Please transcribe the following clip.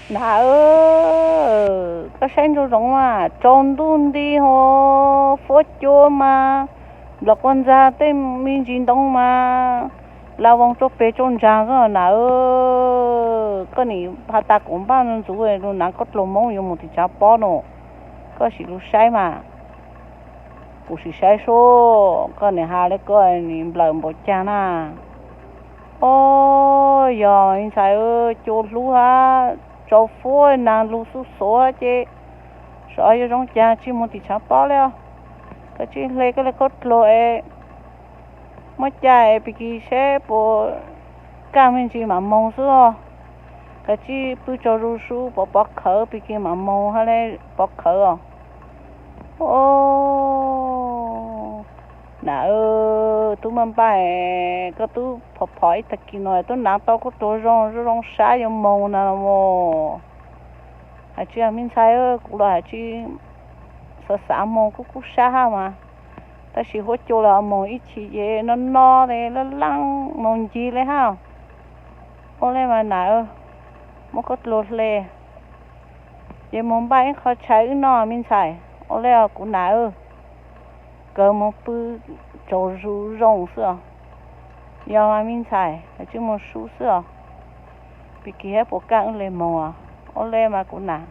Nam, koj saib ntsoov ntsoov mas tsaus ntuj nti ho, fuab cua mas, nplas quas ntxag tej me ntsis ntoo mas la voos tsau pes tsau ntsaag xwb nam. Koj nim has tas kuv npaj ntxuv lug naav koj dluag Moob yuav moog tim tsaav pob no, koj sim lug saib mas. Kuv sim saib sub, koj nim has le koj nim nplawm npaum caag na. Ob, yog me ntxhais, cua hlub hab tsaus fuab naag lug xub xuav ces, xyov yuav zoo caag, tsij moog tim tsaav pob le os. Koj tsij hle koj le khaub dluag es muab cai es pig kig seb puas kaj me ntsis mam moog xwb os. Koj tsij pw tsaug zug sub, pov pov khawv pig kig mam moog hab le pov khawv os. Ob, nam, tub maj npaj, koj tub phov phov ib tag kis no tub naav tau khaub dluag zoo zoo sab yuav moog na mog. Has tsi me ntxhais, kuv los has tsi xav xav moog kuj kub sab hab mas, tab sis huab cua los moog ib chim ces no no laj laj moog ncig le hab. Ua le mas nam, muab khaub dluag hle, ces moog npaj ib qho tshais wb noj me ntxhais. Ua le os kuv nam, kawg moog pw tsaug zug zoo xwb os. Yog mas me ntxhais, koj tsij moog sub xwb os, pig kig hab puas kaj wb le moog os. Ua le mas kuv nam.